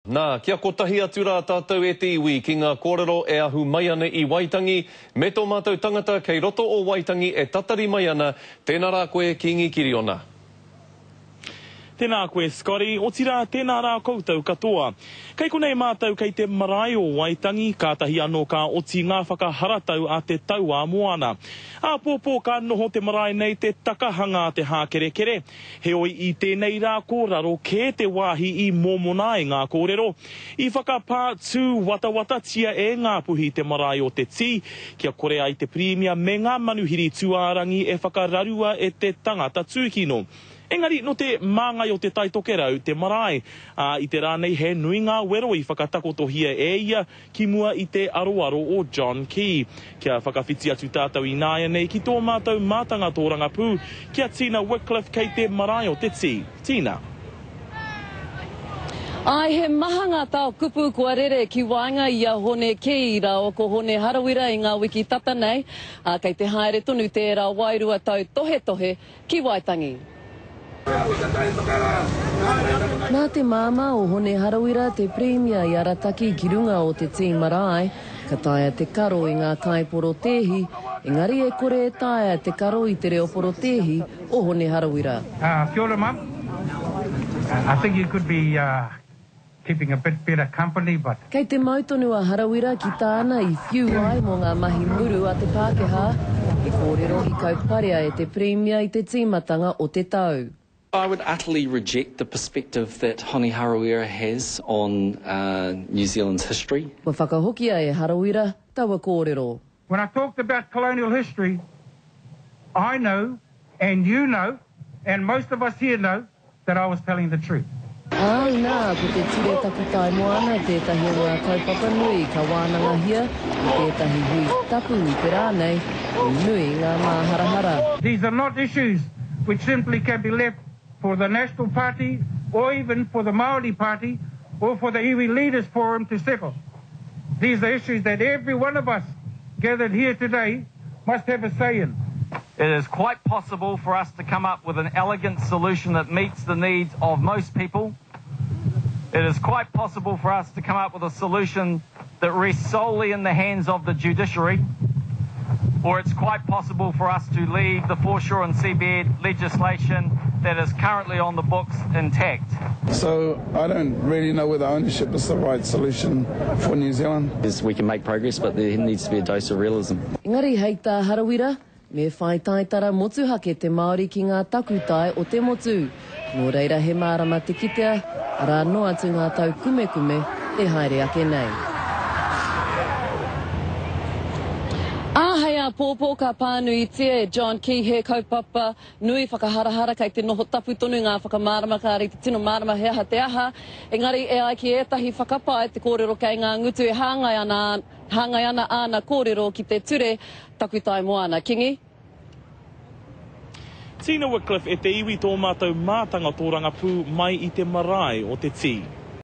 Nā, kia kotahi atu rā tātou e te iwi ki ngā kōrero e ahu mai ana i Waitangi, me tō mātou tangata kei roto o Waitangi e tatari mai ana, tēnā rā koe Kīngi Kiriona. Tēnā koe Scotty, otirā tēnā rā koutou katoa. Kei konei mātou kei te marae o Waitangi, kātahi anō ka oti ngā whakaharatau a te tauā moana. Āpōpō ka noho te marae nei te takahanga a te hākerekere, Heoi i tēnei rā ko raro kē te wāhi i mōmona ai ngā kōrero. I whakapā tūwatawatatia e Ngāpuhi te marae o Te Tī, kia kore ai te Pirimia me ngā manuhiri tūārangi e whakararua e te tangata tūkino. Engari nō te māngai o Te Tai Tokerau te marae, ā, i te rā nei he nui ngā wero i whakatakotohia e ia ki mua i te aroaro o John Key. Kia whakawhiti atu tātou ināianei ki tō mātou mātanga tōrangapū, ki a Tina Wickliffe kei te marae o Te Tī. Tina. Āe, he maha ngā tao kupu kua rere ki waenga i a Hone Key rāua ko Hone Harawira i ngā wiki tata nei, ā, kei te haere tonu tērā wairua tautohetohe ki Waitangi. Nā te māmā o Hone Harawira te Pirimia i arataki ki runga o Te Tī Marae, ka taea te karo i ngā kaiporotēhi, engari e kore e taea te karo i te reo porotēhi o Hone Harawira. Kia ora mum, I think you could be Keeping a bit better company but. Kei te mau tonu a Harawira ki tāna i whiu ai mō ngā mahi muru a te Pākehā, he kōrero i kauparea e te Pirimia i te tīmatanga o te tau. I would utterly reject the perspective that Hone Harawira has on New Zealand's history. Kua whakahokia e Harawira taua kōrero. When I talked about colonial history, I know and you know and most of us here know that I was telling the truth. Ā, inā, ko te Ture Takutai Moana tētahi o ngā kaupapa nui ka wānangahia i tētahi hui tapu i te rā nei, he nui ngā māharahara. These are not issues which simply can be left for the National Party or even for the Māori Party or for the Iwi Leaders Forum to settle. These are issues that every one of us gathered here today must have a say in. It is quite possible for us to come up with an elegant solution that meets the needs of most people. It is quite possible for us to come up with a solution that rests solely in the hands of the judiciary, or it's quite possible for us to leave the foreshore and seabed legislation that is currently on the books intact. So I don't really know whether ownership is the right solution for New Zealand. We can make progress but there needs to be a dose of realism. Engari hei tā Harawira, me whai taitara motuhake te Māori ki ngā takutai o te motu. Nō reira he mārama te kitea, arā noa atu ngā taukumekume e haere ake nei. Ā, hei āpōpō ka pānuitia e John Key he kaupapa nui whakaharahara kei te noho tapu tonu ngā whakamārama kāre i te tino mārama he aha te aha, engari e ai ki ētahi whakapae te kōrero kei ngā ngutu e hāngai ana, hāngai ana āna kōrero ki te ture takutai moana. Kingi. Tina Wickliffe e te iwi tō mātou mātanga tōrangapū mai i te marae o Te Tī.